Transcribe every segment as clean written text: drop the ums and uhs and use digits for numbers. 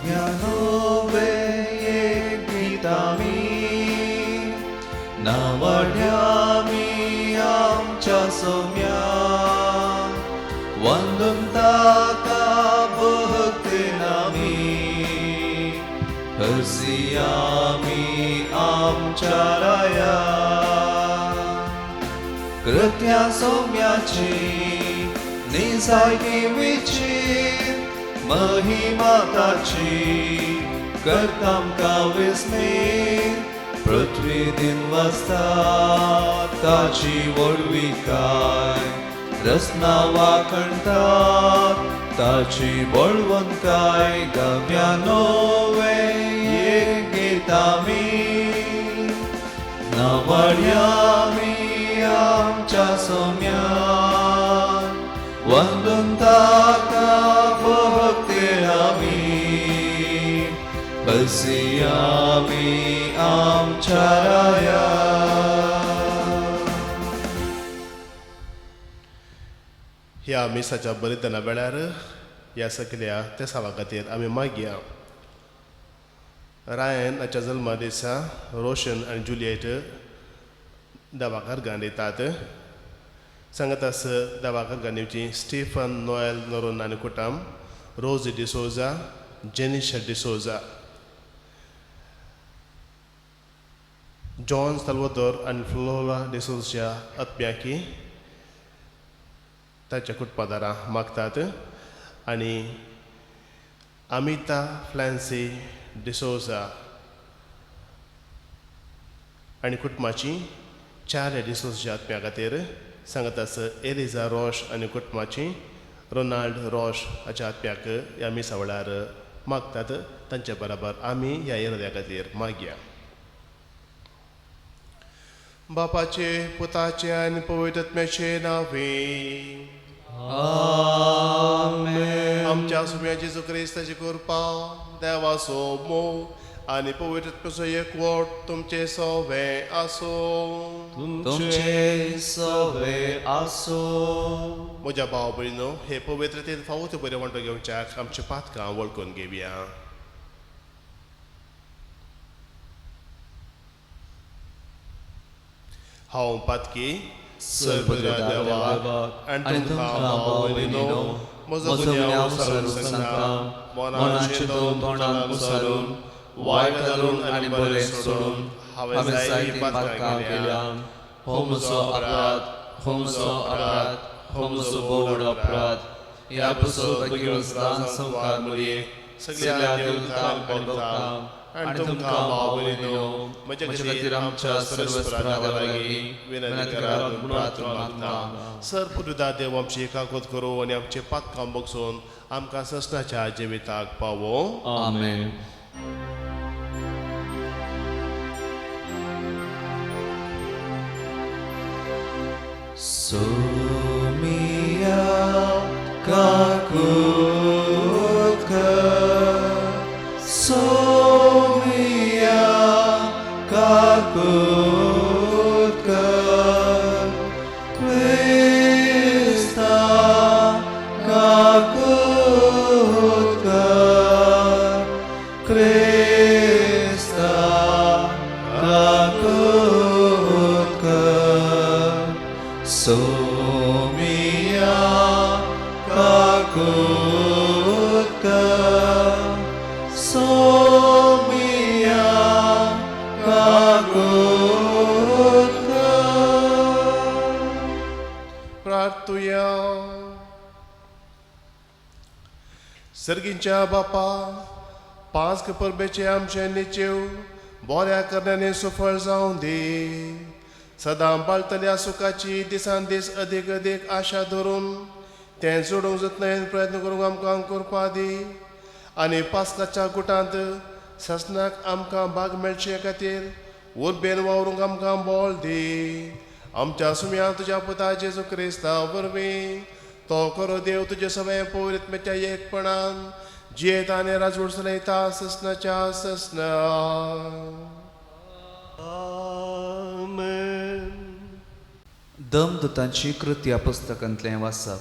नव्यानोवे एक गीतामी नावाड्यामी आमच्या सोम्या वंदून ताका भक्तीन आमी हरसियामी आमच्या राया. कृत्या सोम्याची निजायकी विचीर महिमा ताची करता आमकां विस्मीत. पृथ्वी दिन वसता ताची व्हडविकाय रसना वाखणतात ताची बळवंतकाय. गव्यानोवे एक गीतामी नावाड्यामी आमच्या सोम्या वंदून ताका भक्तीन आमी हरसियामी आमच्या राया. ह्या मिसाच्या बलिदाना वेळार ह्या सगळ्या तेसावा खातीर आमी मागया. रायन हाच्या जल्मा दिसा रोशन आनी जुलियट दवाखार दितात. सांगतास दवाखार दिवची स्टीफन नोएल नरोन आनी कुटाम, रोजी डिसोजा, जेनिशा डिसोजा, जॉन साल्वादोर आनी फ्लोरा डिसोजा आत्म्याकी ताच्या कुटपादारां मागतात. आनी अमिता फ्लॅन्सी डिसोजा आनी कुटुंबाची चार डिसोजा आत्म्या खातीर सांगतास एलिजा रोश आनी कुटुंबाची रोनाल्ड रोश हाच्या आत्म्याक ह्या मिसा वेळार मागतात. तांचे बराबर आमी ह्या इराद्या खातीर मागया. बापाचे पुताचे आनी पवित्र आत्म्याचे नांवे आमेन. आमच्या सुम्या जेजू क्रिस्ताची कृपा, देवाचो मोग आनी पवित्र आत्म्याचो एकवट तुमचे सवे आसूं. तुमचे सवे आसूं. म्हज्या भाव भयणीनो, हे पवित्रतेन फावो ते बरें वांटो घेवच्याक आमची पातकां वळखून घेवया. हांव पातकी सर्वदा देवाक आनी तुमकां भाव भयणीनो म्हजो गुन्यांव सारून सांगता, मनाचे दोन तोंडान उसारून वायट घालून आनी बरें सोडून हांवें जायतीं पातकां केल्या. हो म्हजो अपराध, हो म्हजो अपराध, हो म्हजो भोव अपराध. ह्या पासून बेगीन संवकार मुरये सगळ्या देवतांक आनी भक्तांक आनी तुमकां भाव भयणीनो म्हज्या खातीर आमच्या सर्वेस्परा देवा लागीं विनंती करात म्हूण प्रार्थना मागता. सर पुरुदा देव आमची एकाकोत करूं आनी आमचे पातकां बगसून आमकां ससनाच्या जिविताक पावो. आमेन. सोमिया काकूत कर, सोमिया काकूत कर, क्रिस्ता काकूत कर, क्रिस्ता काकूत कर, सोमिया काकूत कर, सोमिया काकूत कर. प्रार्थुया. सर्गींच्या बापा, पांच परबेचे आमचे निचेव बऱ्या करण्याने सुफळ जावं दी. सदां पाळटल्या सुखाची दिसान दीस अदीक अदीक आशा धरून तें जोडूंक जतनायेन प्रयत्न करूंक आमकां करपा दी. आनी पास्काच्या गुटांत ससनाक आमकां भाग मेळचे खातीर उर्बेन वावरूंक आमकां बळ दी. आमच्या सुम्या तुज्या पुता जेजू क्रिस्ता वरवीं तो खरो देव तुजे सगळे पवित्रत्म्याच्या एकपणान जियेता आनी राजवट चलयता ससनाच्या ससना. आमेन. दमदूतांची कृत्या पुस्तकांतलें वाचप.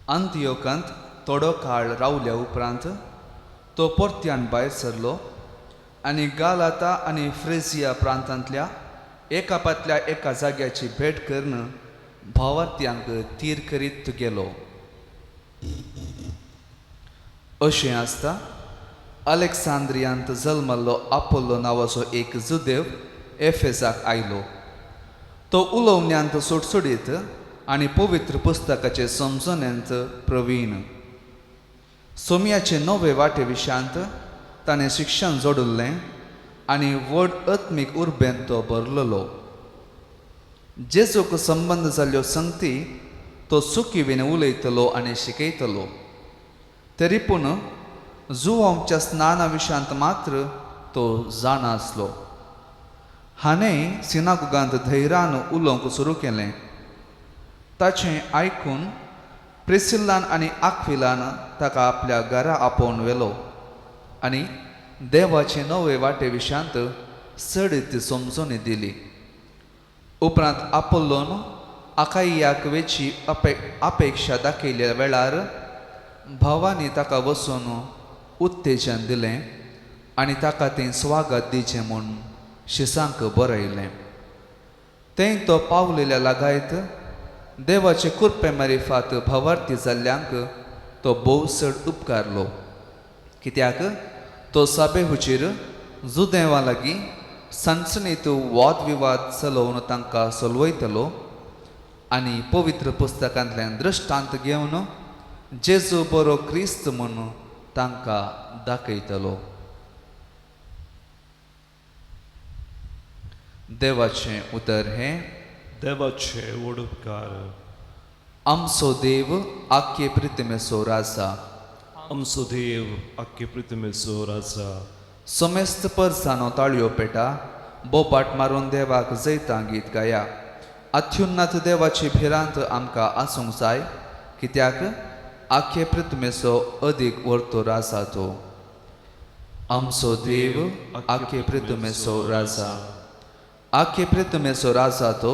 अंतियोकांत थोडो काळ रावल्या उपरांत तो परत्यान भायर सरलो आनी गालाता आनी फ्रेजिया प्रांतांतल्या एका पातल्या एका जाग्याची भेट करून भावार्थ्यांक तीर करीत गेलो. अशें आसता अलेक्सांद्रियांत जल्मल्लो आपोल्लो नांवाचो एक जुदेव एफेसाक आयलो. तो उलोवण्यांत सुटसुटीत आनी पवित्र पुस्तकाचे समजण्यांत प्रवीण. सोम्याचे नवे वाटे विशयांत ताणें शिक्षण जोडिल्लें आनी व्हड आत्मीक उर्बेन तो भरलेलो. जेजूक संबंद जाल्ल्यो संगती तो चुकीवीन उलयतलो आनी शिकयतलो. तरी पूण जुवांच्या स्नाना विशयांत मात्र तो जाणा आसलो. हाणें सिनागोगांत धैर्यान उलोवंक सुरू केलें. ताचें आयकून प्रिसिल्लान आनी आक्विलान ताका आपल्या घरा आपोवन व्हेलो आनी देवाचे नवे वाटे विशयांत चडीत समजणी दिली. उपरांत आपोल्लोन आकाइयाक वेची अपेक्षा दाखयल्या वेळार भावांनी ताका वचून उत्तेजन दिलें आनी ताका तें स्वागत दिचें म्हूण शिसांक बरयलें. थंय तो पावलेल्या लागायत देवाचे कृपे मारिफात भावार्थी जाल्ल्यांक तो भोव चड उपकारलो, कित्याक तो साबे हुचीर जुदेवा लागीं सणसणीत वादविवाद चलोवन तांकां सोलवयतलो आनी पवित्र पुस्तकांतल्यान दृश्टांत घेवन जेजू बरो क्रिस्त म्हूण तांकां दाखयतलो. देवाचें उतर हें देवाचे व्हड उपकार. आमचो देव आख्खे प्रितमेचो राजा, आमचो देव आख्खे प्रितमेचो राजा. समेस्त परसानो ताळयो पेटा, बोबाट मारून देवाक जैतां गीत गाया. अत्युन्नत देवाची भिरांत आमकां आसूंक जाय, कित्याक आख्खे पृथ्वीचो अदीक व्हरतो राजा तो. आमचो देव आख्खे पृथ्वीचो राजा, आख्खे पृथ्वीचो राजा तो.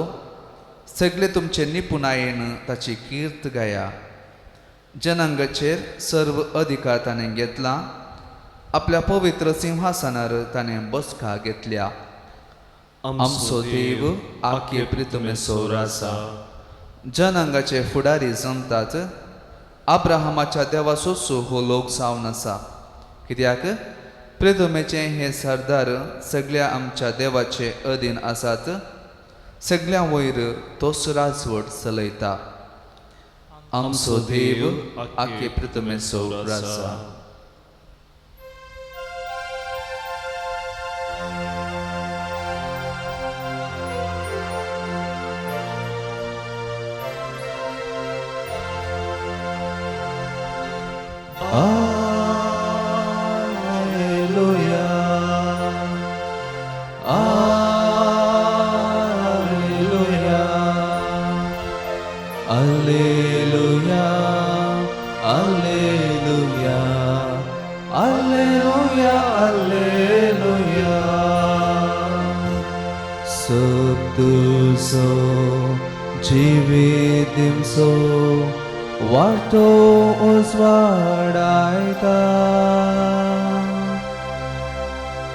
सगळे तुमचे निपुणायेन ताची कीर्त गाया. जनांगाचेर सर्व अधिकार ताणें घेतला, आपल्या पवित्र सिंहासनार ताणें बसका घेतल्या. आमचो देव आख्खे पृथ्वीचो राजा. जनांगाचे फुडारी जमतात, अब्राहमाच्या देवाचोच हो लोक जावन आसा, कित्याक पृथ्वीचे हे सरदार सगळ्या आमच्या देवाचे अधीन आसात. सगळ्या वयर तोच राजवट चलयता. आमचो देव आख्खे पृथ्वीचो राजा.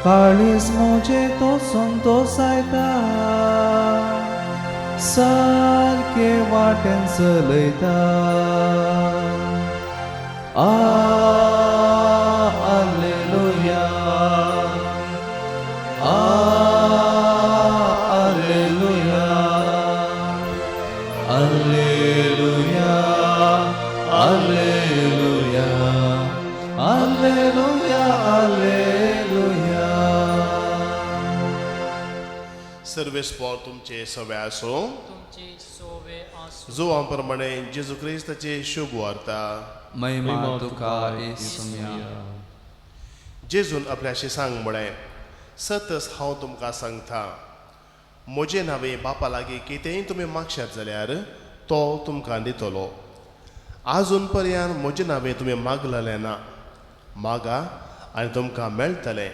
काळीज म्हजें तो संतोसायता, सारके वाटेन चलयता. Alleluia, alleluia, alleluia, alleluia, alleluia, alleluia. सर्वेस्पोर तुमचे सवे आसूं, जुवां प्रमाणे जेजू क्रिस्ताची शुभ वार्ता. महिमा तुका येसुम्या. जेजून आपल्याशी सांग म्हळें, सतच हांव तुमकां सांगता, म्हजे नांवे बापा लागीं कितेंय तुमी मागशात जाल्यार तो तुमकां दितलो. आजून पर्यंत म्हजे नांवे तुमी मागलेलें ना, मागा आनी तुमकां मेळटलें.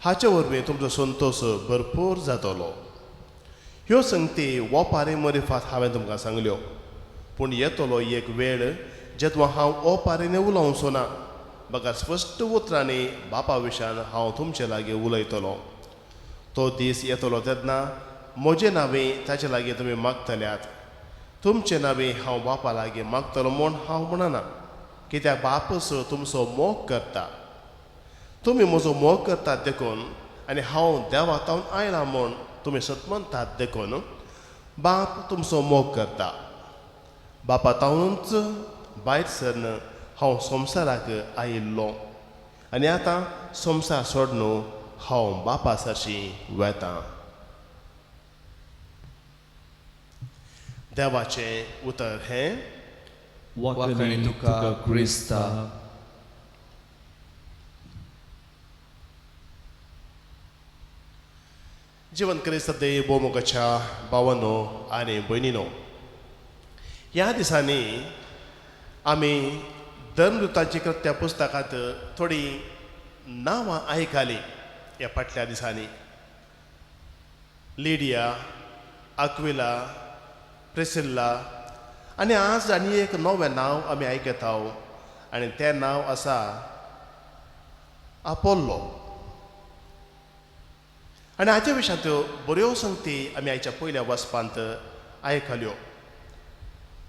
हाचे वरवीं तुमचो संतोश भरपूर जातलो. ह्यो संगती ओपारी मरिफात हांवें तुमकां सांगल्यो, पूण येतलो एक वेळ जेन्ना हांव ओपारीने उलोवचो ना, बगर स्पश्ट उतरांनी बापा विशयान हांव तुमचे लागीं उलयतलो. तो दीस येतलो तेन्ना म्हजे नांवी ताचे लागीं तुमी मागतल्यात. तुमचे नांवी हांव बापा लागीं मागतलो म्हूण हांव म्हणना, कित्याक बापच तुमचो मोग करता. तुमी म्हजो मोग करतात देखून आनी हांव देवा तावन आयला म्हूण तुमी सतमनतात देखून बाप तुमचो मोग करता. बापा तावनूच भायर सरन हांव संवसाराक आयिल्लो आनी आतां संवसार सोडून हांव बापा सरशी वेतां. देवाचें उतर हें. वाखाणी तुका क्रिस्ता. जिवन क्रिस्त देव भोवमुखाच्या भावानो आनी भयणीनो, ह्या दिसांनी आमी धर्मदूतांची कृत्या पुस्तकांत थोडीं नांवां आयकलीं. ह्या फाटल्या दिसांनी लिडिया, आक्विला, प्रिसिल्ला आनी आज आनी एक नवें नांव आमी आयकता आनी तें नांव आसा आपोल्लो. आनी हाचे विशयांत बऱ्यो संगती आमी आयच्या पयल्या वचपांत आयकल्यो.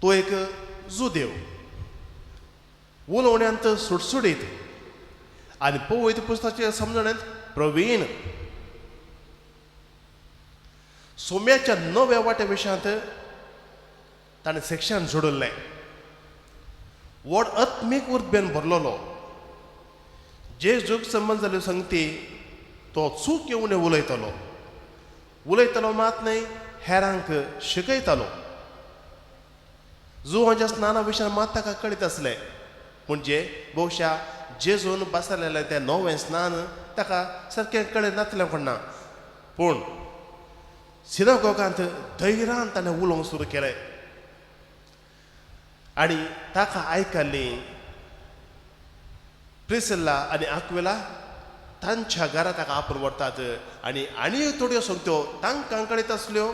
तो एक जुदेव, उलोवण्यांत सुटसुटीत आनी पवित्र पुस्तकाचे समजण्यांत प्रवीण. सोम्याच्या नव्या वाट्या विशयांत ताणें शिक्षण जोडिल्लें. व्हड आत्मीक उर्बेन भरलेलो. जे जग संबंद जाल्ल्यो संगती तो चूक येवन उलयतालो. उलयतालो मात न्हय, हेरांक शिकयतालो. जुवांच्या स्नाना विशयान मात ताका कळीत आसलें. म्हणजे भोवशा जेजून बसलेलें तें नवें स्नान ताका सारकें कळीत नासलें कोण ना, पूण सिनागोगांत धैर्यान ताणें उलोवंक सुरू केलें आनी ताका आयकल्ली प्रिसिल्ला आनी आक्विला तांच्या घरा ताका आपोवन व्हरतात आनी आनी थोड्यो संगत्यो तांकां कळीत आसल्यो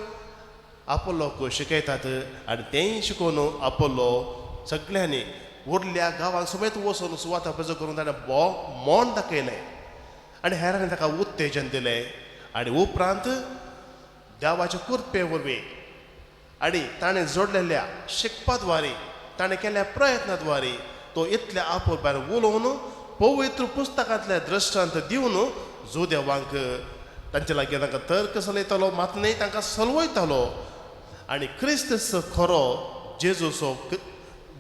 आपोलोक शिकयतात आनी तेंय शिकोवन आपोलो सगळ्यांनी उरल्या गांवांत समेत वचून सुवाता पेजो करून ताणें मोन दाखयलें आनी हेरांनी ताका उत्तेजन दिलें. आनी उपरांत देवाचे कृपे वरवीं आनी ताणें जोडलेल्या शिकपा द्वारे, ताणें केल्ल्या प्रयत्ना द्वारे तो इतल्या आपोलपान उलोवन पवित्र पुस्तकांतले दृश्टांत दिवन जुदेवांक तांचे लागीं तांकां तर्क चलयतालो मात न्हय, तांकां सलवयतालो. आनी क्रिस्त खरो जेजूचो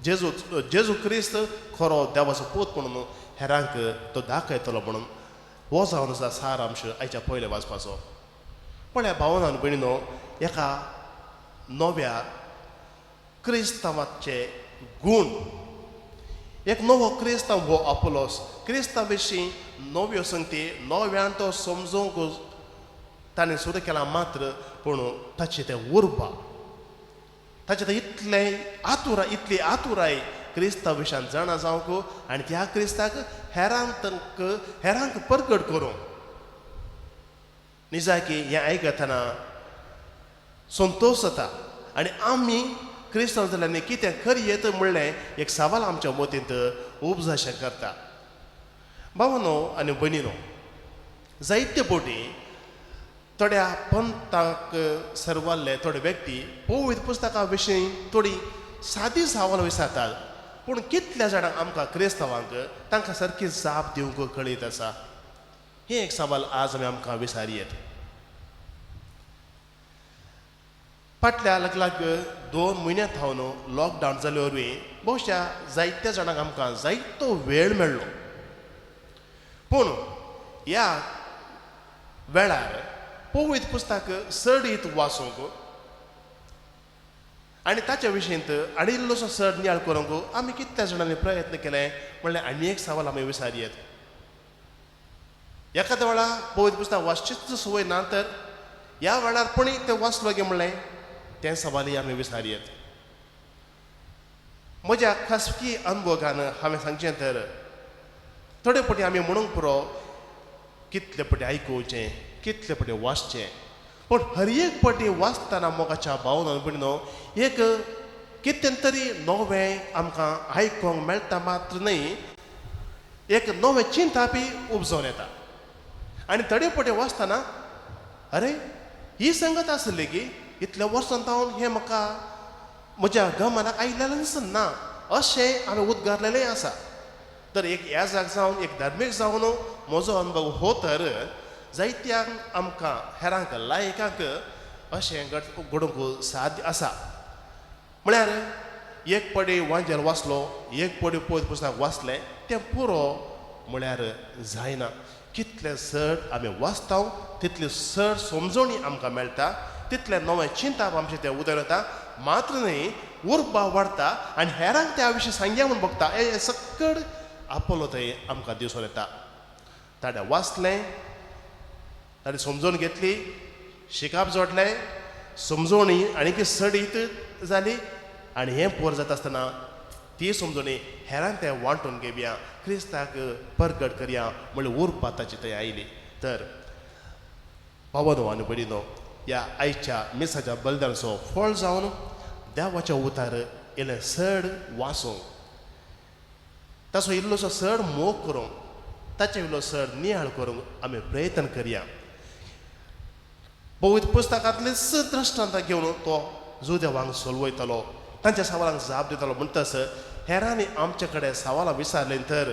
जेजू जेजू क्रिस्त खरो देवाचो पूत म्हणून हेरांक तो दाखयतलो म्हणून हो जावन आसा सारांश आयच्या पयल्या वाचपाचो. पण ह्या भावनान भयणीनो, एका नव्या क्रिस्तांवाचे गूण, एक नवो क्रिस्तांव हो आपोलोस, क्रिस्तांव विशीं नव्यो संगती नव्यान तो समजूंक ताणें सुरू केला मात्र, पूण ताचें तें उर्बा, ताचें तें इतलें आतुराय, इतली आतुराय क्रिस्तांव विशयान जाणा जावंक आनी त्या क्रिस्ताक हेरांक हेरांक परगट करूंक. निजाकी हें आयकतना संतोश जाता आनी आमी क्रिस्तांव जाल्यार कितें करयेत म्हणलें एक सवाल आमच्या मतींत उपजाशें करता. भावानो आनी भयणीनो, जायते फावटी थोड्या पंथाक सर्वाल्ले थोडे व्यक्ती पवित्र पुस्तकां विशीं थोडी सादी सवाल विचारतात, पूण कितल्या जाणांक आमकां क्रिस्तांवांक तांकां सारकी जाप दिवंक कळीत आसा? हें एक सवाल आज आमी आमकां विचारयेत. फाटल्या लगलग 2 म्हयन्यां थावन लॉकडावन जाले वरवीं भोवशा जायत्या जाणांक आमकां जायतो वेळ मेळ्ळो, पूण ह्या वेळार पवित्र पुस्तक चडीत वाचूंक आनी ताच्या विशयंत आनी इल्लोसो चड नियाळ करूंक आमी कितल्या जाणांनी प्रयत्न केले म्हणल्यार आनी एक सवाल आमी विचारयेत. एखाद्या वेळा पवित्र पुस्तक वाचचीच संवय ना तर ह्या वेळार कोणी तें वाचलो गे म्हणलें तें सवालय आमी विचारयेत. म्हज्या खासगी अनुभवान हांवें सांगचें तर थोडे फावटी आमी म्हणूंक पुरो कितले फावटी आयकुचें, कितले फावटी वाचचें, पूण हर एक फावटी वाचतना मोगाच्या भावना भयणीनो एक कितें तरी नवें आमकां आयकूंक मेळटा मात्र न्हय, एक नवें चिंतापी उपजोवन येता आनी तडे पटे वाचतना अरे ही संगत आसली की इतल्या वर्सां जावन हें म्हाका म्हज्या गमनाक आयिल्लेंच ना अशें हांवें उद्गारलेलें आसा. तर एक याजाक जावन एक धार्मीक जावन म्हजो अनुभव हो तर जायत्यांक आमकां हेरांक लायकांक अशें घडूंक साध्य आसा. म्हळ्यार एक पडी वांजेल वाचलो, एक पडी पयत पुस्तक वाचलें तें पुरो म्हळ्यार जायना. कितलें चड आमी वाचता तितली चड समजणी आमकां मेळटा, तितलें नवें चिंताप आमचें तें उदर येता, मात्र न्हय उर्बा वाडटा आनी हेरांक त्या विशीं सांगया म्हूण बघता हे सक्कड आपोलो थंय आमकां दिसून येता. ताणें वाचलें, ताणें समजून घेतली, शिकाप जोडलें, समजवणी आनी सडीत जाली आनी हें पोर जाता आसतना ती समजणी हेरांक तें वांटून घेवया, क्रिस्ताक परगट करया म्हणल्यार उर्बा ताची थंय आयली. तर भावानो आनी भयणीनो, ह्या आयच्या मिसाच्या बलिदानाचो फळ जावन देवाच्या उतार इल्लें चड वाचूंक, ताचो इल्लोसो चड मोग करूंक, ताचे इल्लो चड नियाळ करूंक आमी प्रयत्न करया. पवित्र पुस्तकांतलेच दृश्टांत घेवन तो जुदेवांक सोलवयतलो, तांच्या सवालांक जाप दितलो. म्हणटच हेरांनी आमचे कडेन सवालां विचारलीं तर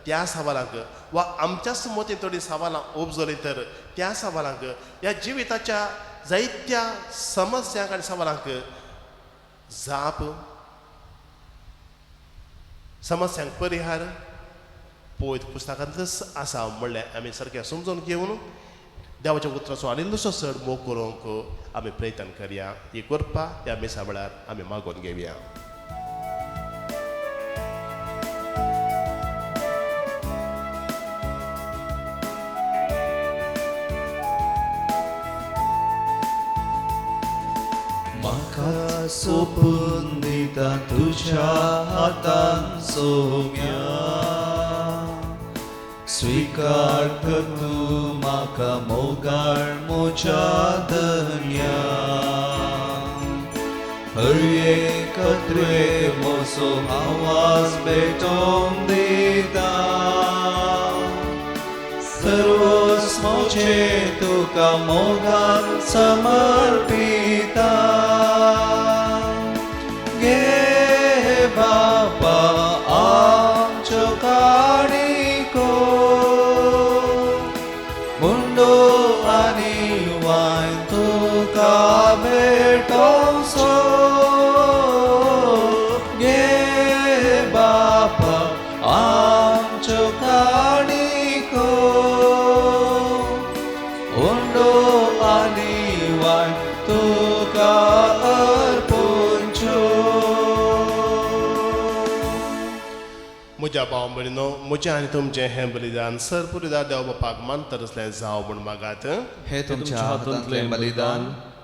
त्या सवालांक वा आमच्याच मतीन थोडीं सवालां उपजलीं तर त्या सवालांक ह्या जिविताच्या जायत्या समस्यांक आनी सवालांक जाप, समस्यांक परिहार पवित्र पुस्तकांतच आसा म्हणलें आमी सारकें समजून घेवन देवाच्या उतराचो आनी इल्लोसो चड मोग करूंक आमी प्रयत्न करया. ही करपा ह्या मिसा वेळार आमी मागून घेवया. म्हाका सोपून दिता तुज्या हातान सोम्या, स्वीकार तूं म्हाका मोगाळ म्हज्या धन्या, हर एक तुवें म्हजो आवाज भेटोवन दिता, सर्वस्व म्हजें तुका मोगान समर्पिता. घे बापा आमच्यो काणको, मुंडो आनी वायन तुका भेटोवचो, घे बापा आमच्यो काणको, मुंडो आनी वायन तुका अर्पुंच्यो. म्हज्या भाव भयणीनो, म्हजें आनी तुमचें हें बलिदान सरपुरीदार देव बापाक मानता तसलें जावं म्हूण मागात. हे तुमच्या हातांतलें बलिदान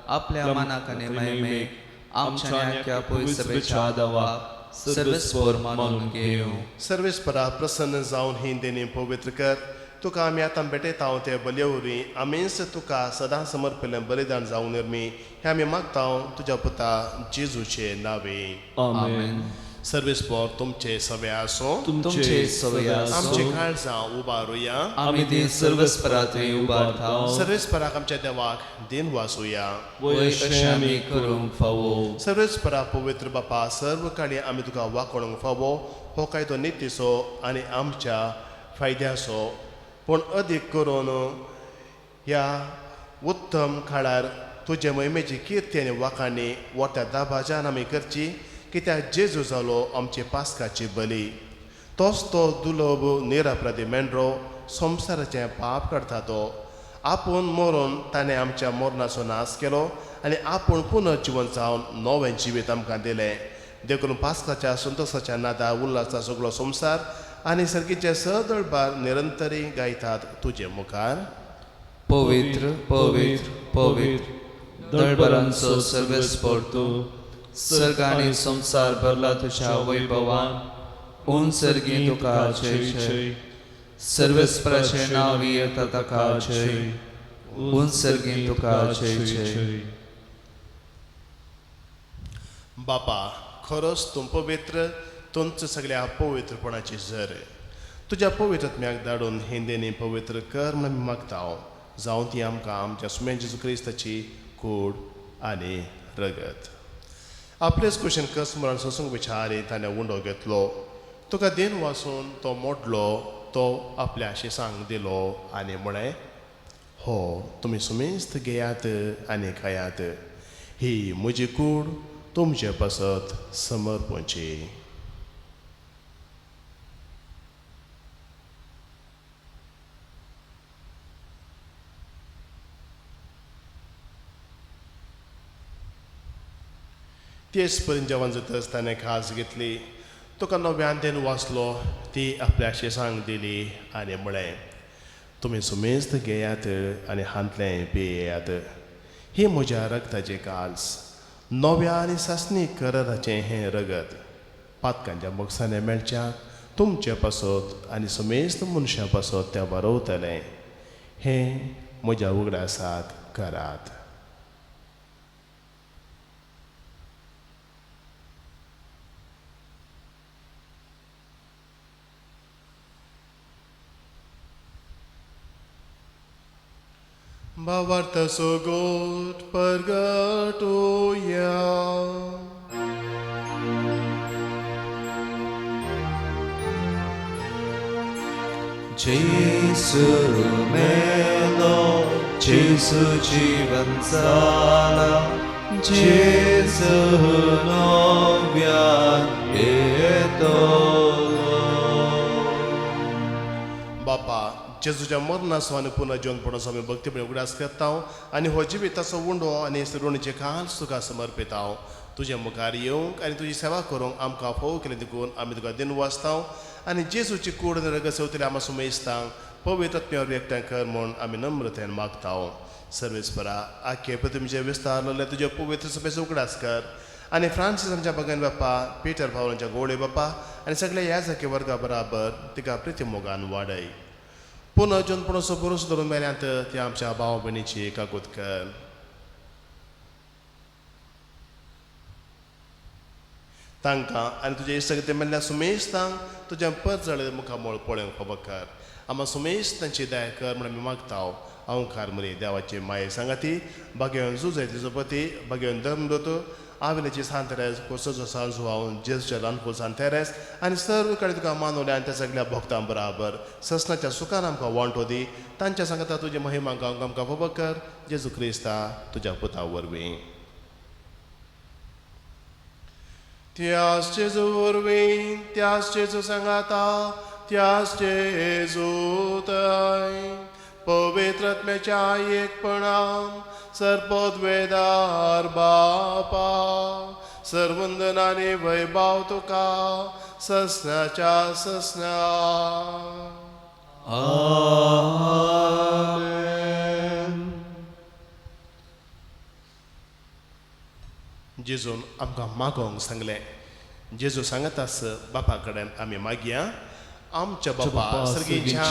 आपल्या मनाक आनी महिमेक आमच्या न्याक्या पयसभेच्या देवाक सर्वेस्पर मानून घेवं. सर्वेस्परा प्रसन्न जावन ही देणी पवित्र कर, तुका आमी आतां भेटयता ते बलये वरवीं आमीच तुका सदां समर्पिल्लें बलिदान जावन निर्मी हें आमी मागता तुज्या पुता जेजूचे नांवे. आमेन. सर्वेस्पर तुमचे सवे आसूं, तुमचे सवे आसूं. आमचे काळजां उबारुया, आमी ती सर्वेस्परा थंय उबारता. सर्वेस्पराक आमच्या देवाक दिन वाचुया, वय अशें आमी करूंक फावो. सर्वेस्परा पवित्र बापा, सर्व काळी आमी तुका वाकोणूंक फावो हो कायदो नितीचो आनी आमच्या फायद्याचो, पूण अदीक करून ह्या उत्तम काळार तुजे महिमेची किर्ती आनी वाखाणी वट्या दाबाजान आमी करची, कित्याक जेजू जालो आमचे पास्काची बली. तोच तो दुर्लभ निरपराधी मेंढरो संवसाराचें पाप करता तो आपूण मरून ताणें आमच्या मरणाचो नाश केलो आनी आपूण पुनर्जिवन जावन नवें जिवीत आमकां दिलें. देखून पास्काच्या संतोशाच्या नादा उल्लासा सगळो संवसार आनी सर्गीचे सदळबार निरंतरी गायतात तुजे मुखार. पवित्र पवित्र पवित्र दळबरांचो सर्वेस्पर तूं, सर्ग आनी संवसार भरला तुज्या वैभवान, उंच सर्गी तुका जय जय, सर्वेस्पराचें नांव येता ताका जय, उंच सर्गी तुका जय जय. बापा, खरोच तूं पवित्र, तुमचं सगळ्या पवित्रपणाची जर. तुज्या पवित्र आत्म्याक धाडून हिंदेनी पवित्र कर म्हूण आमी मागता. जावं ती आमकां आमच्या सुम्या जेजू क्रिस्ताची कूड आनी रगत. आपलेच कुशीन कस मरण सोसूंक विचारी ताणें उंडो घेतलो, तुका देन वासून तो मोडलो, तो आपल्या शिसांक दिलो आनी म्हळें, हो तुमी सुमेस्त घेयात आनी खायात, ही म्हजी कूड तुमचे पासत समर्पणची. तेच पर्यंत जेवण जातच ताणें खास घेतली, तुका नव्यान देन वाचलो, ती आपल्या शिसांक दिली आनी म्हळें, तुमी सुमेस्त घेयात आनी हांतलें पियेयात, ही म्हज्या रगताची काल्स, नव्या आनी सासणी कराराचें हें रगत पातकांच्या मोगसाने मेळच्या तुमचे पासत आनी समेस्त मनशां पासत तें बरोवतलें. हें म्हज्या उगडासाक करात. भावार्थ सोगोट परगटोया. जेसू मेलो, जेसू जीवन जाला, जेसू नव्यान येतलो. बापा, जेजूच्या मरणाचो आनी पुनः जिवनपणाचो आमी भक्तीपणी उगडास करता आनी हो जिविताचो उंडो आनी ऋणीचे खास तुका समर्पिता. तुज्या मुखार येवंक आनी तुजी सेवा करूंक आमकां फोव केलें देखून आमी तुका दिन वाचता आनी जेजूची कूड आनी रगत सेवतली आमा सुमेस्तांक पवित्र आत्म्यावर एकठांय कर म्हूण आमी नम्रतेन मागता. सर्वेस्परा, आखे प्रतिमेचे विस्तारलेले तुज्या पवित्र सभेचो उगडास कर आनी फ्रांसीस आमच्या भगन बाप्पा, पिटर भावलांच्या गोवळे बाप्पा आनी सगळ्या ह्या जाके वर्गा बराबर तिका प्रितीमोगान वाडय. पुनः जिवनपणाचो भरोसो धरून मेल्यांत ती आमच्या भाव भयणीची काकूत कर. तांकां आनी तुज्या इश्टागती मेल्ल्या सुमेस्तांक तुज्या परजळे मुखामळ पळोवंक खबर कर. आमा सुमेश तांची दया कर म्हूण आमी मागता. अंकार मरे देवाची माये सांगाती भाग्यवन जुजय तिजोपती भाग्यवन धर्मदूत आविलेची सांतेरेस कोसोचो सांजुआवन जेजूच्या ल्हानपूल सांतेरेस आनी सर्व कडेन तुका मानवल्या आनी त्या सगळ्या भक्तां बराबर ससनाच्या सुखान आमकां वांटो दी. तांच्या सांगाता तुजी महिमा गावंक आमकां खबर कर जेजू क्रिस्ता तुज्या पुता वरवीं. त्यास जेजू वरवीं, त्यास जेजू सांगाता, त्यास जेजूताय पवित्र आत्म्याच्या एकपणान सर्पोद्वेदार बापा सर्वंदनाने वैभाव तुका ससनाच्या ससना. आमेन. जेजून आमकां मागोवंक सांगलें. जेजू सांगत आस बापा कडेन आमी मागया. आमच्या बापा सर्गीच्या,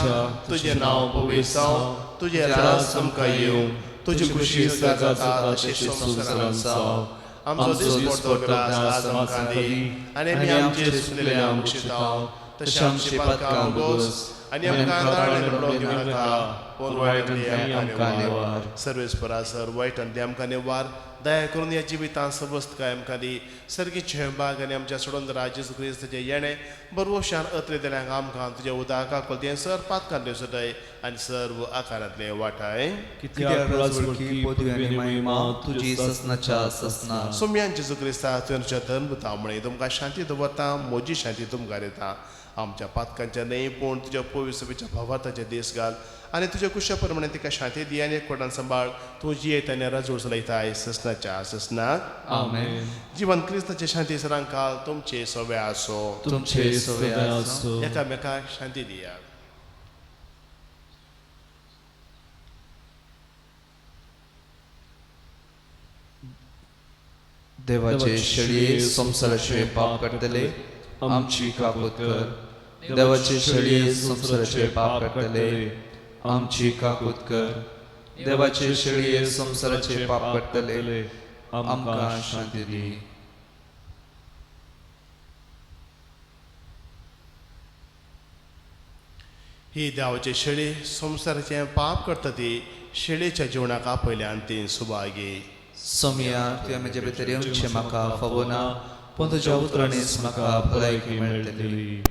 तुजें नांव पवित्र जावं, तुजें राज आमकां येवं, तुजी खुशी जाता तशी संवसारांत जावं. आमचो दिसपडटो ग्रास आज आमकां दी आनी आमी आमचे चुकलेल्यांक बक्षिता तशें आमची पातकां भोगोस आनी आमकां ताळें पडोवंक दिवं नाका, पूण वायटांतले आमकां निवार. सर्वेस्परा सर वायटांतले आमकां निवार. दया करून ह्या जिवितांत सबस्तकाय आमकां दी. सर्गीचे बाग आनी आमच्या सोडून जेजू क्रिस्ताचें येणें बरवशान अत्रे दिल्यांक आमकां तुज्या उदका कोलतें सर पातकांतले सुटाय आनी सर्व आकारांतले वाटाय. सोम्यान जेजू क्रिस्ता तुमच्या धर्मता म्हणे तुमकां शांती दवरता, म्हजी शांती तुमकां दिता. आमच्या पातकांच्या न्हय पूण तुज्या पवित्र भावार्थाचे दीस घाल आनी तुज्या कुशा प्रमाणे तिका शांती दी आनी एकवटान सांबाळ. तूं जियेत आनी राजवट चलयताय ससनाच्या ससनाक. आमेन. जिवन क्रिस्ताचे शांती सरांकाल तुमचे सवे आसो, तुमचे सवे आसो. एकामेकाक शांती दियात. देवाचे शेळये संवसाराचे पाप काडटले आमची काकूत कर. देवाचे शेळये संवसाराचे पाप काडटले आमची काकूत कर. देवाचे शेळये संवसाराचे पाप काडटले आमकां शांती दी. ही देवाची शेळी संवसाराचें पाप करता ती शेळीच्या जिवनाक आपयल्यान ती सुभागी. सोमिया, तुवें म्हजे भितर येवचें म्हाका फावना, पूण तुज्या उतरांनीच म्हाका भलायकी मेळटली.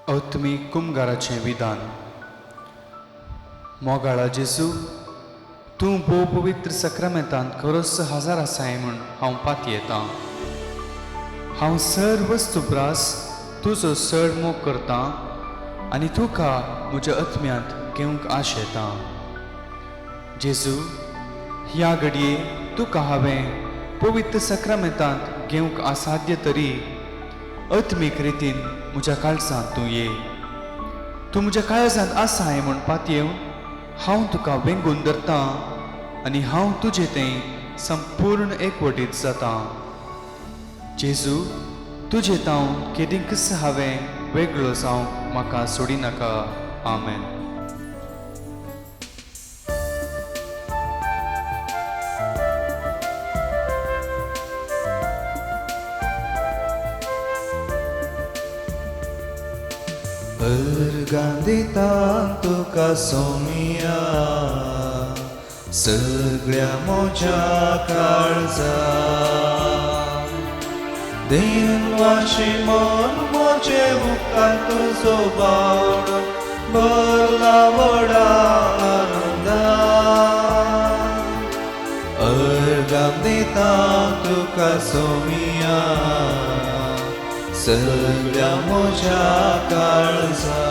आत्मीक कुमगाराचें विधान. मोगाळा जेजू, तूं भोव पवित्र सक्रामेंतांत खरोच हजार आसाय म्हूण हांव पातयेतां. हांव सर वस्तू प्रास तुजो चड मोग करतां आनी तुका म्हज्या आत्म्यांत घेवंक आशेतां. जेजू, ह्या घडये तुका हांवें पवित्र सक्रामेंतांत घेवंक असाध्य तरी आत्मीक रितीन म्हज्या काळजांत तूं ये. तूं म्हज्या काळजांत आसाय म्हूण पातयेवन हांव तुका वेंगून धरतां आनी हांव तुजे तें संपूर्ण एकवटीत जातां. जेजू, तुजे तावन केदींकच हांवें वेगळो जावंक म्हाका सोडिनाका. आमेन. अर्गां दिता तुका सोमिया, सगळ्या म्हज्या काळजा. दिनवाशी मन म्हजें उपकार तुजो बावडो भरला व्हडा आनंदा. अर्गां दिता तुका सोमिया, सगळ्या म्हज्या काळजा.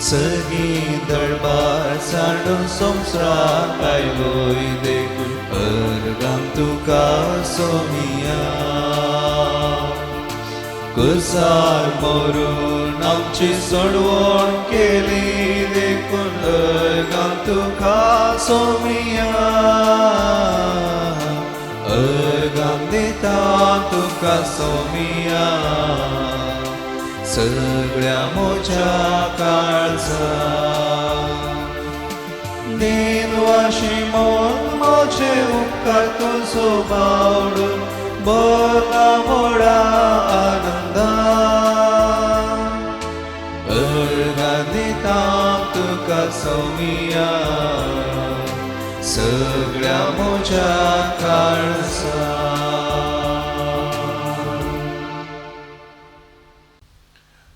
सगळीं दरबार सांडून संवसाराक आयलोय देखून अर्गां तुका सोमिया. कुसार मरून आमची सोडवण केली देखून अर्गां तुका सोमिया. अर्गां दिता तुका सोमिया, सगळ्या म्हज्या काळजा. दिनवाशी मन म्हजें उपकार तुजो बावडून भरला व्हडा आनंदा. अर्गां दिता तुका सोमिया, सगळ्या म्हज्या काळजा.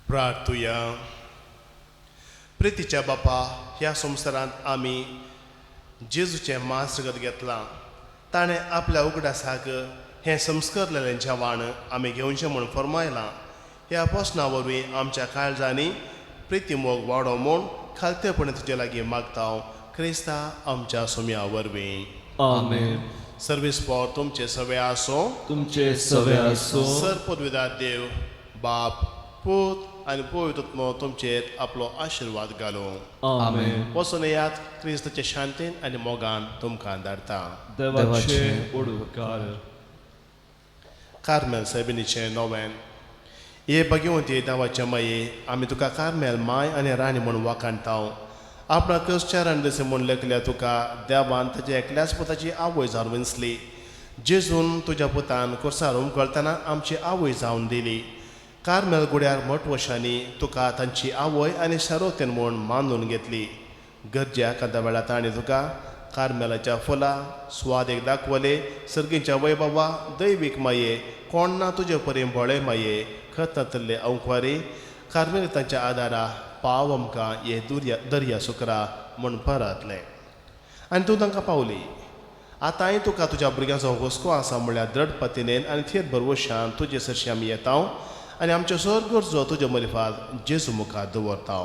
प्रार्थुया. प्रितीच्या बापा, ह्या संवसारांत आमी जेजूचें मांस रगत घेतलां. ताणें आपल्या उगडासाक हें संस्कारलेलें जेवण आमी घेवचें म्हूण फर्मायलां. ह्या प्रस्ना वरवीं आमच्या काळजांनी प्रिती मोग वाडो म्हूण खालतेपणी तुजे लागीं मागता हांव, क्रिस्ता आमच्या सोम्या वरवीं. आमेन. सर्वीस पॉवर तुमचे सवे आसो, तुमचे सवे आसो. सर पदवीदार देव बाप, पूत आनी पवित्र तुमचेर आपलो आशिर्वाद घालूं. आमेन. वचून येयात, क्रिस्ताचे शांतीन आनी मोगान तुमकां धाडटा. देवाचे उपकार. कार्मेल सायबिणीचें नवें. हे भगवंती देवाचे माये, आमी तुका कार्मेल माय आनी राणी म्हूण वाखाणता. आपणाक चरण दिसे म्हूण लेखल्या तुका देवान ताच्या एकल्याच पुताची आवय जावन विंचली. जेजून तुज्या पुतान कुर्सार उमकळतना आमची आवय जावन दिली. कार्मेल गुड्यार मठवशांनी तुका तांची आवय आनी शरोतेन म्हूण मानून घेतली. गरज्या कांता वेळार तांणी तुका कार्मेलाच्या फुलां स्वादेक दाखवले. सर्गीच्या वैभवा दैवीक माये, कोण ना तुजे परी भोळे माये, खतनातले अंकवारी कार्मेलितांच्या आदारा पाव आमकां हे दुर्या दर्या सुकरा म्हूण परतलें आनी तूं तांकां पावली. आतांय तुका तुज्या भुरग्यांचो हुस्को आसा म्हणल्यार द्रढ पतिनेन आनी थेर भरवशान तुजे सरशी आमी येता आनी आमच्यो सर गरजो तुज्यो मरिफाद जेजू मुखार दवरता.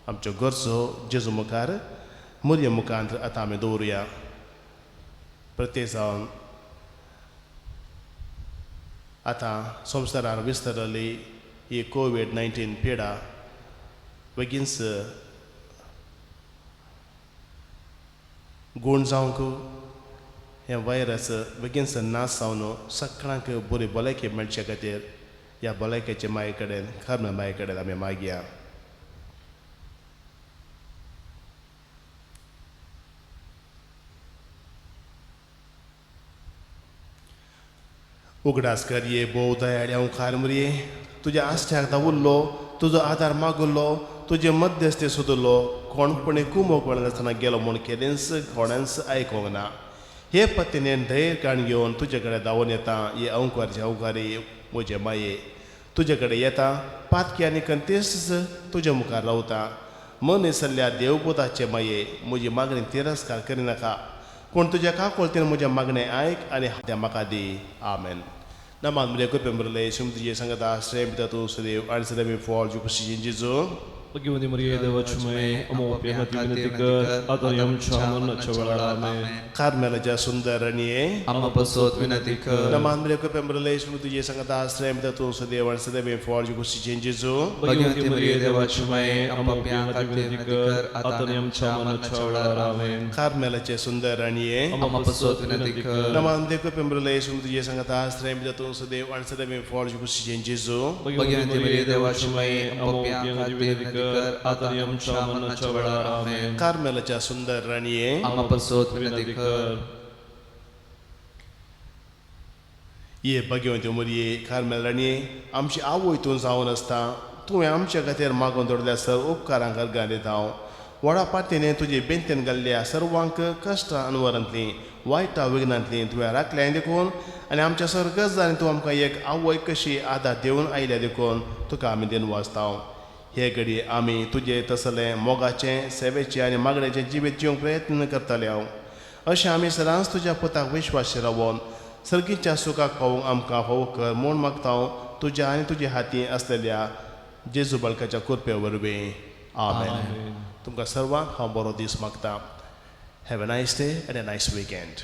आमच्यो गरजो जेजू मुखार मुरये मुखार आतां आमी दवरुया. प्रत्येक जावन आतां संवसारार विस्तारली ही कोवीड-19 पिडा बेगीनच गूण जावंक, हें व्हायरस बेगीनच नाश जावन सगळ्यांक बरी भलायकी मेळचे खातीर ह्या भलायकेचे माये कडेन कार्मेल माये कडेन आमी मागया. उगडास कर ये भोव दयाळी अंवकार मुरये तुज्या आस्ठ्याक दावुल्लो तुजो आदार मागुल्लो तुजे मध्यस्थे सोदुल्लो कोणपणी कुमोक मेळनासतना गेलो म्हूण केदेंच कोणांच आयकूंक ना. हे पत्नीन धैर्य काण घेवन तुजे कडेन धांवून येता. हे अंवकारचे अंवकारी म्हजे माये तुजे कडेन येता पातकी आनी कंतेस्त तुजे मुखार रावता. मन सल्ल्या देवबोधाचे माये म्हजी मागणी तिरस्कार करिनाका पूण तुज्या काकोळतीन म्हज्या मागणें आयक आनी त्या म्हाका दी. आमेन. नमान म्हजे कृपेन भरले तुजे सांगता आश्रय भितर तूं सदैव आनी सदैव फॉल जुकुशी जेजू. भगवती मरिये देवाची माये आमच्या खातीर विनंती कर आतां आमच्या मरणाच्या वेळार. आमेन. कार्मेलाच्या सुंदर राणये आमच्या पासत विनंती कर. नमान म्हजे कृपेन भरले तुजे सांगता आश्रय भितर तूं सदैव आनी सदैव फॉल जुकुशी जेजू. भगवती मरिये देवाची माये आमच्या खातीर विनंती कर आतां आमच्या मरणाच्या वेळार. आमेन. कार्मेलाचे सुंदर राणये आमच्या पासत विनंती कर. नमान म्हजे कृपेन भरले तुजे सांगता आश्रय भितर तूं सदैव आनी सदैव फॉल जुकुशी जेजू. भगवती मरिये देवाची माये आमच्या खातीर विनंती कर आतां आमच्या मरणाच्या वेळार. आमेन. कार्मेलाच्या सुंदर राणये आमच्या पासत विनंती कर. ये भगवंती मुरये कार्मेल राणये आमची आवय तूं जावन आसता. तुवें आमच्या खातीर मागून दवरल्या सर उपकारांक अर्गां दिता हांव. व्हडा पातीने तुजे बेंतेन घाल्ल्या सर्वांक कश्टां अनवरांतलीं वायटा विघ्नांतलीं तुवें राखलें देखून आनी आमच्या सर गजांनी तूं आमकां एक आवय कशी आदार दिवन आयल्या देखून तुका आमी दिनवासता. हे घडये आमी तुजे तसलें मोगाचें सेवेचें आनी मागण्याचें जिवीत जिवंक प्रयत्न करताले हांव. अशें आमी सदांच तुज्या पुताक विश्वास रावन सर्गीच्या सुखाक पावूंक आमकां फावो कर म्हूण मागता हांव तुज्या आनी तुज्या हाती आसलेल्या जेजू बाळकाच्या कृपे वरवीं. आमेन. तुमकां सर्वांक हांव बरो दीस मागता. Have a nice day and a nice weekend.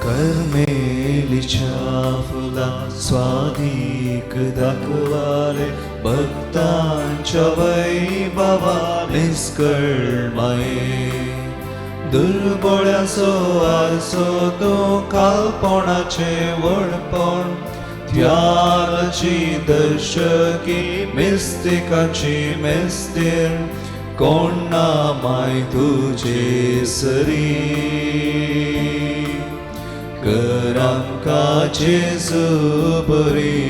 कर्मेलीच्या फुला स्वादीक दाखवाले भक्तांच्या वैभवा निष्कळमाये दुर्बोळ्याचो आरसो तो कालपणाचे वडपण ध्यानाची दर्शकी मिस्तिकाची मेस्तीर कोण ना माय तुजे सरी कर आमकां जेजू बरी.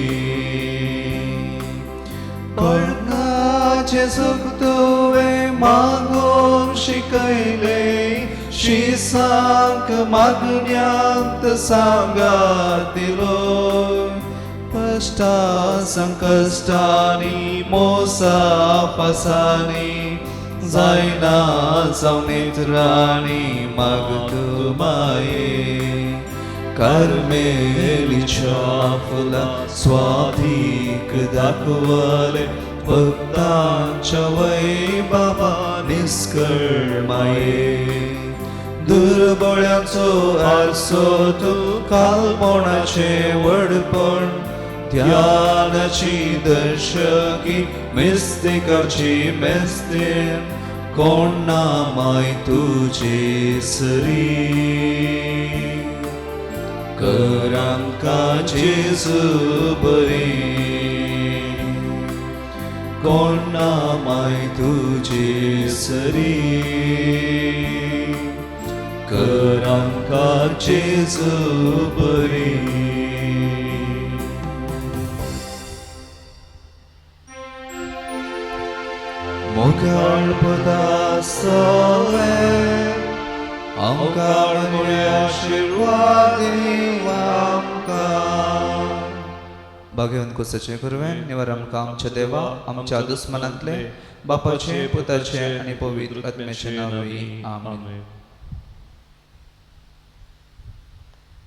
कोणाचें सूख तुवें मागून शिकयलें शिसांक मागण्यांत सांगात दिलो कश्टा संकश्टांनी मोसा फासांनी जायना जावं नेत्रांनी मागतू माये. कार्मेलीच्या फुला स्वादीक दाखवले भक्तांच्या वैभवा निष्कळमाये दुर्बळ्यांचो आरसो तूं कालपणाचें वडपण ध्यानाची दर्शकी मिस्तिकाची मेस्तीर कोण ना माय तुजे सरी कर आमकां जेजू बरी. कोण ना माय तुजे सरी कर आमकां जेजू बरी. मोगाळ पदा सवे आमकां मुळे आशिर्वाद आमकां. भाग्यवंत कोसाचे कुरवेन निवार आमकां आमच्या देवा आमच्या दुस्मनांतले बापाचे पुताचे आनी पवित्र आत्म्याचे नांवी. आमेन.